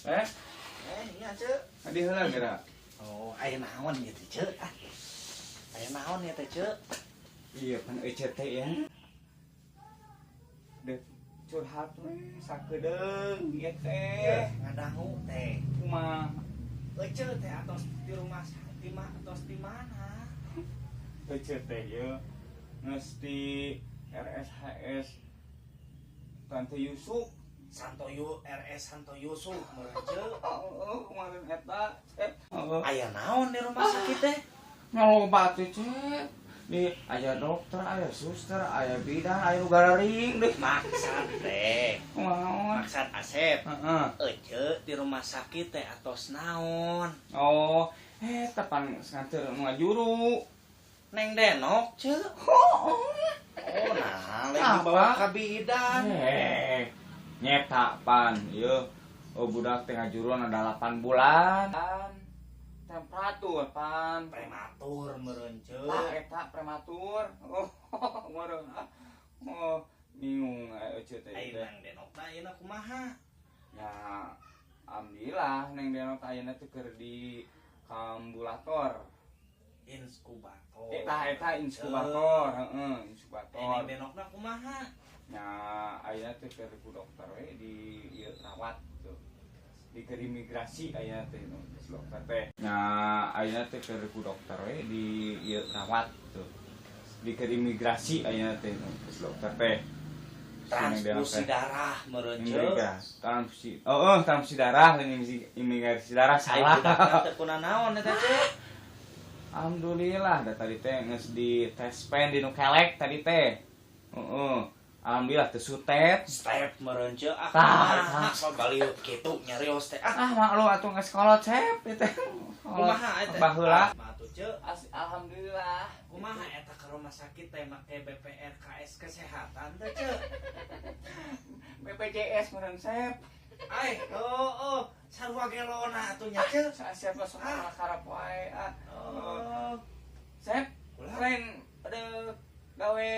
Eh, Eh, iya, Ceu. Adi heula geura. Oh, aya naon ieu teh, Ceu? Ah. Aya naon ieu teh, Ceu? Iya, pan Ece teh ya. Deh, curhat we sakedeung ieu teh. Ngadangu teh. Kumaha? Ece teh atos di rumah sakit mah atos di mana? Ece teh ieu geus di RSHS Tante Yusuf. Santo Yu RS Santo Yusuf meureun, Ceu. Oh, kemarin eta. Oh. Aya naon di rumah sakit teh? Ngaloba teh, Cek. Di aya dokter, aya suster, aya bidan, aya nu gararing deh. Maksad teh. Kumaha? Maksad Asep. Heeh. Ece di rumah sakit teh atos naon? Oh, eh tepan nganter nu ngajuru. Neng Denok, Ceu. Oh, Oh, nah, lagi Apa? dibawa ka bidan. Eh, nyeta pan, ieu oh budak teh ngajuruan ada 8 bulan. Temperatur pan. Prematur meureun, Ceu. Tah eta prematur. Oh, meureun ah. Oh, bingung ece teh. Ai Teh. Neng Denok teh ayeuna kumaha? Ya, alhamdulillah Neng Denok ayeuna teh keur di kambulator. Inkubator. Eta eta inkubator, heeh, inkubator. Neng Denokna kumaha? Ya, ayeuna teh keur ku dokter we di ieu rawat tuh. Di keur imigrasi ayeuna teh nu dokter teh. Ya, ayeuna teh keur ku dokter we di ieu rawat tuh. Di keur imigrasi ayeuna teh nu dokter teh. Transfusi darah meureun, Ceu. Imigrasi, transfusi. Oh, transfusi darah, lain imigrasi darah Ai salah. Budakna teh kunanaon eta, Ceu? Alhamdulillah, da tadi teh geus di tes pen di nu kelek tadi teh. Heeh. Alhamdulillah teu sutet. Step meureun, Ceu. Ah, Tah, kumaha tah. baliut kitu nyarios teh ah. Ah, maklum atuh geus kolot, Cep, ieu teh. Kumaha eta? Baheula. Mah atuh, Ceu. Alhamdulillah. Kumaha eta ke rumah sakit teh make BPRKS kesehatan teh, Ceu? BPJS meureun, Sep. Ai, oh, sarua gelona atuh nya, Ceu. Siapa sok karep wae ah. Oh, Sep, ulah. Lain ada gawe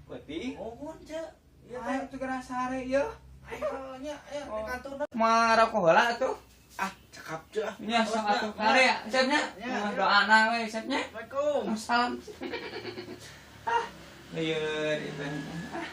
peuting. Mohon, Ceu. Ieu Ayo teh. Tuh geura sare ieu. Ayo nya, aya di Oh. kantor. Moal ngarokok heula atuh. Ah, cekap, Ceu ah. Nya sok Awas, atuh nya. kare ya, Sep nya. Ya, ya. Doana we Sep nya. Assalamualaikum. Salam. Ah, lieur itu. Ah.